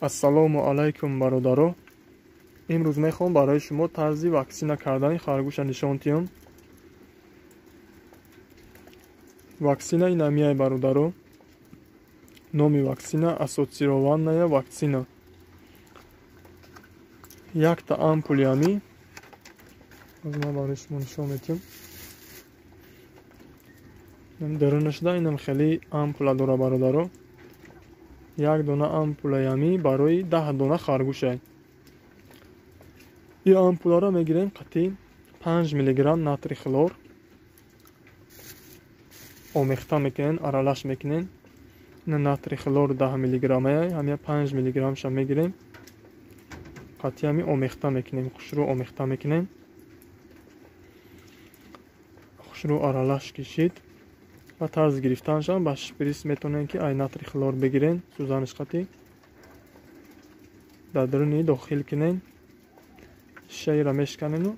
Ассалому алайкум бародаро. Имрӯз мехоҳам барои шумо тарзи ваксина кардани харгӯша нишон диҳам. Ваксина инамияй бародаро. Номи ваксина ассоциированная ваксина. Якта ампули ами. Аз ман барои шумо нишон медиҳам. Дарунашда инам хеле ампула дора бародаро. Як дона ампулаи ами барои 10 дона харгӯшай. И ампуларо мегирем қатъи 5 мг натрий хлор омехта мекунем, аралаш мекунем. Натрий хлор 10 мг ҳамя 5 мг-ша мегирем. Қатъи ами омехта мекунем, хушрӯ омехта мекунем. Хушрӯ аралаш кишид. Ва тарзи гирифтанашам ба шприс метавонем ки ай натрий хлор бигирем, сӯзаниш қатъи дар даруни дохил кунем, шишаиро мешканему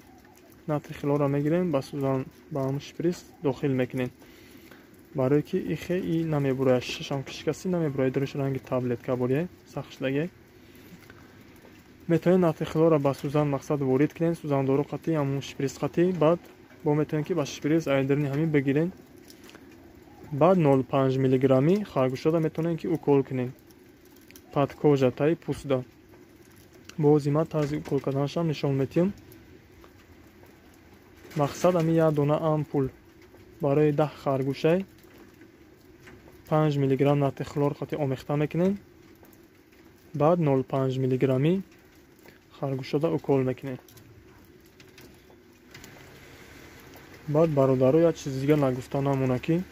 натрий хлорро мегирем, ба сӯзан ба ҳамун шприс дохил мекунем. Барое ки ихе и намебурояд, шишашам кишкасти намебурояд, дарунаш ранги таблетка бурия сахт шудагия. Метавонем натрий хлорро ба сӯзан мақсад ворид кунем, сӯзандору қатъи ҳамун шприс қатъи, баъд бо метавонем ки ба шприс ай даруни ҳамин бигирем. Баъд 0,5 мг харгӯшода метавонем ки укол кунем. Под кожа, таи пӯстда. Боз има тарзи укол карданашам нишон медиҳам. Мақсад ами як дона ампул барои 10 харгӯшай 5 мг натрий хлор қатъи омехта мекунем. Баъд 0,5 мг харгӯшода укол мекунем. Баъд бародаро як чизи дигар нагуфта намона ки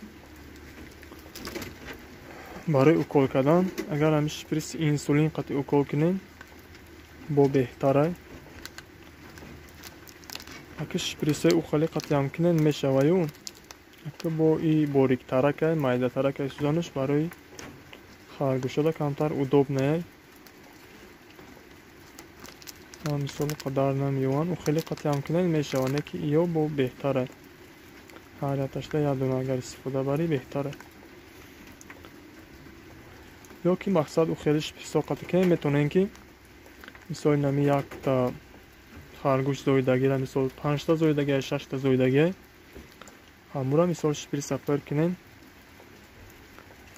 барои укол кардан агар ҳамин шприси инсулин қатъи укол кунем бо беҳтарай. Аки шприсҳои ухали қатъиам кунем мешаваю, аки бо и бориктаракай, майдатаракай сӯзанаш барои харгӯшода камтар удобнаяй. Мисол қадар намеёванд, ухели қатъиам кунем мешава, не ки иё бо беҳтарай. Ҳар яташда як дона агар истифода барӣ беҳтарай. Ё ки мақсад ухели шприсҳо қатъи кунем метавонем ки мисол нами якта харгӯш зоидагира, мисол 5та зоидагия, 6та зоидагия, ҳамура мисол шприса пур кунем,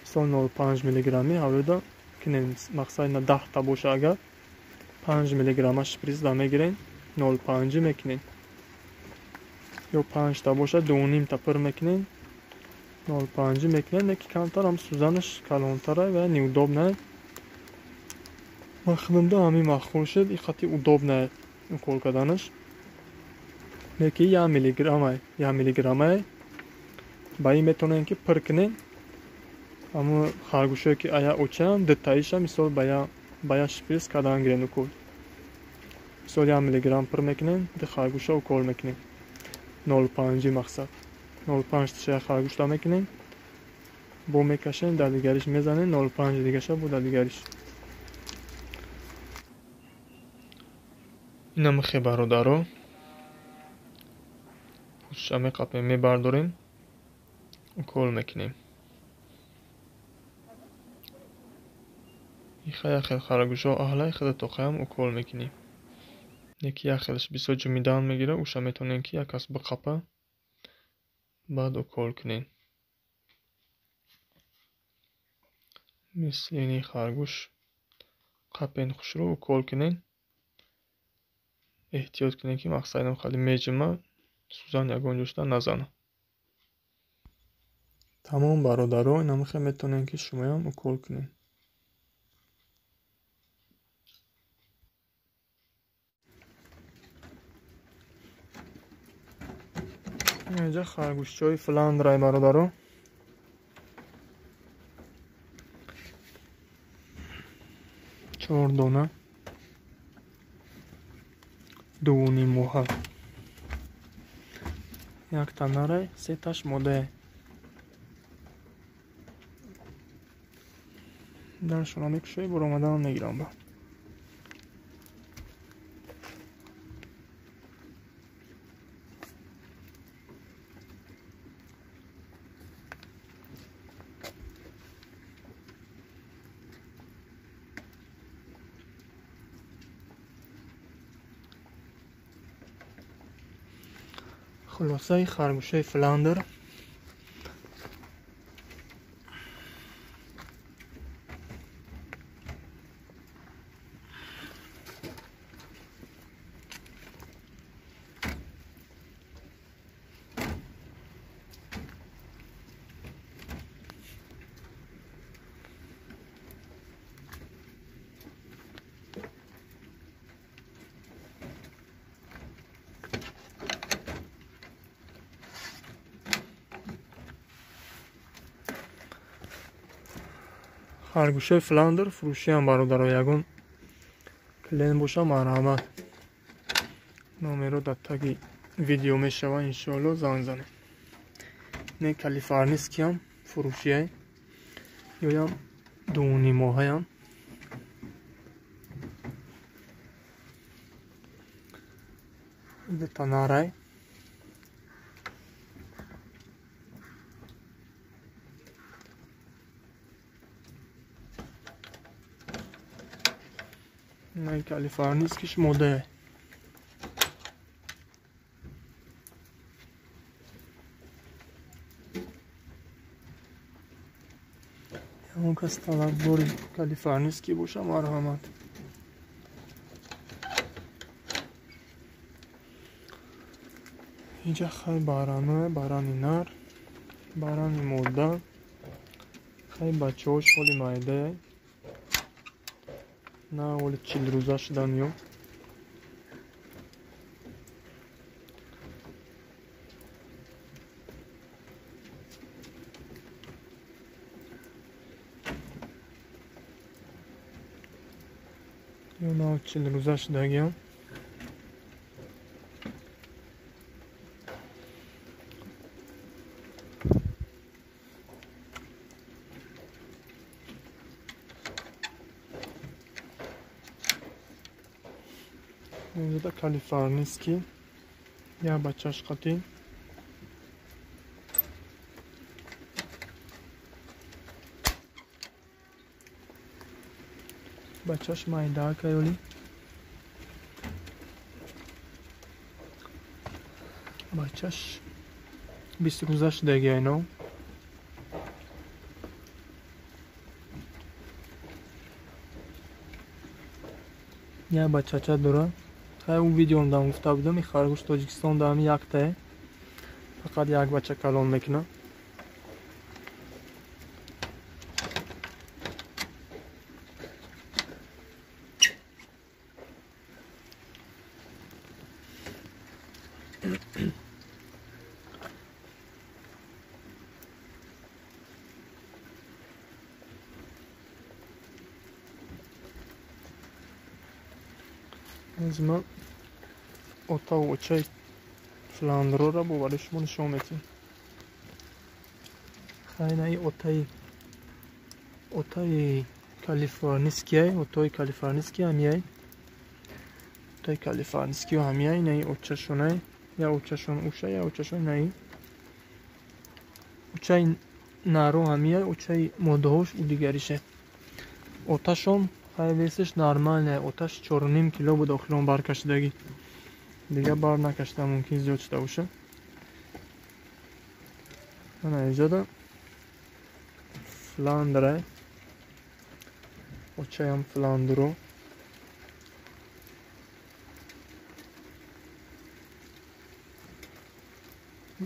мисол 0,5 мг ҳавода кунем. Мақсад ина 10та боша агар 5 мг шприс да мегирем, 0,5 мекунем. Ё 5та боша 2,5та пур мекунем, 0,5 мекунем, леки камтар ҳам сӯзанаш калонтара ва неудобна. Махдумда ҳамин маъқул шуд, и қатъи удобна укол карданаш. Леки 1 миллиграммай, 1 миллиграммай ба ин метавонем ки пур кунем. Ҳамун харгӯшое ки ая очаам, дутаиша мисол ба як шприс кардан гирем укол. Мисол 1 миллиграмм пур мекунем, ду харгӯша укол мекунем. 0,5 мақсад. 0,5 тиша харгӯшта мекунем, бо мекашем, дар дигариш мезанем, 0,5 дигаша бо дар дигариш. Инам хе бародаро, пӯстша меқапем, мебардорем, укол мекунем. Иха як хел харгӯшҳо аҳлай хеле тоқаям укол мекунем. Яки як хелаш бисёр ҷумидан мегирад, уша метавонем ки як кас биқапа, баъд укол кунем. Мисли ини харгӯш қапен хушрӯ укол кунем. Эҳтиёт кунем ки мақсад инам хеле меҷима, сӯзан ягон ҷошта назана. Тамом бародаро, инам хел метавонем ки шумоям укол кунем. Инҷа харгӯшчаҳои фландрай бародаро. 4 дона 2,5 моҳа. Якта нарай, сеташ модае. Даршона мекушои, буромаданам мегирам ба. Хулосаи харгӯшаи фландер. Харгӯшаи фландер фурӯшиам бародаро, ягон клиент боша марҳамат. Номеро дар таги видео мешава, иншоалло занг занед. Не калифорнийскиам фурӯшиай, ёям дунимоҳаям. Детанарай. На калифорнийскиш модае. Ягон кас талабдори калифорнийский боша марҳамат. Инҷа хай барана, барани нар, барани мода, хай бачаҳош ҳоли майдае. На оли 40 рӯза шудан ё. Ё на 40 рӯза шудагиам. Инҷода калифорнийский як бачаш қатӣ. Бачаш майдака ёли. Бачаш 20 рӯза шудаги айно. Як бачача дора. Хай он видеом дам гуфта будам, ин харгӯш Тоҷикистон дам яктае. Фақат як бача калон мекунад. Ман отаву очаи фландроро бо барои шумо нишон медиҳем. Хайнаи отаи калифорнийскиай, отои калифорнийский ҳамияй. Отаи калифорнийскио ҳамияй, наи очашонай, я очашон уша, я очашон наи. Очаи наро ҳамияй, очаи модаҳош у дигарише. Оташон хай весиш нормальная, оташ 4,5 кило буд охирон баркашидагӣ. Дига бар накашида, мумкин зиёд шуда боша. Ана инҷода фландрай, очаям фландро.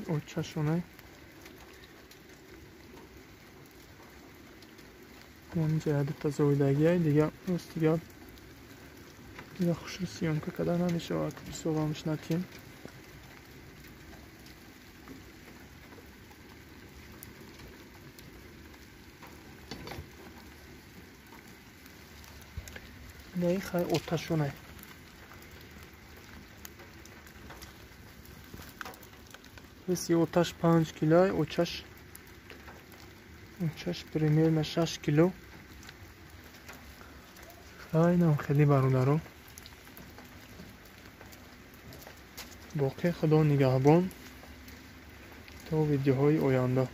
Очашонай. Инҷа дута зоидагиай, дига рост дига хушрӯ съёмка карда намешавад, бисовамш натием. Наи хай оташонай. Веси оташ 5 килоай, очаш примерно 6 кило. Хайнам хеле бародаро. Боқӣ худо нигаҳбон то видеоҳои оянда.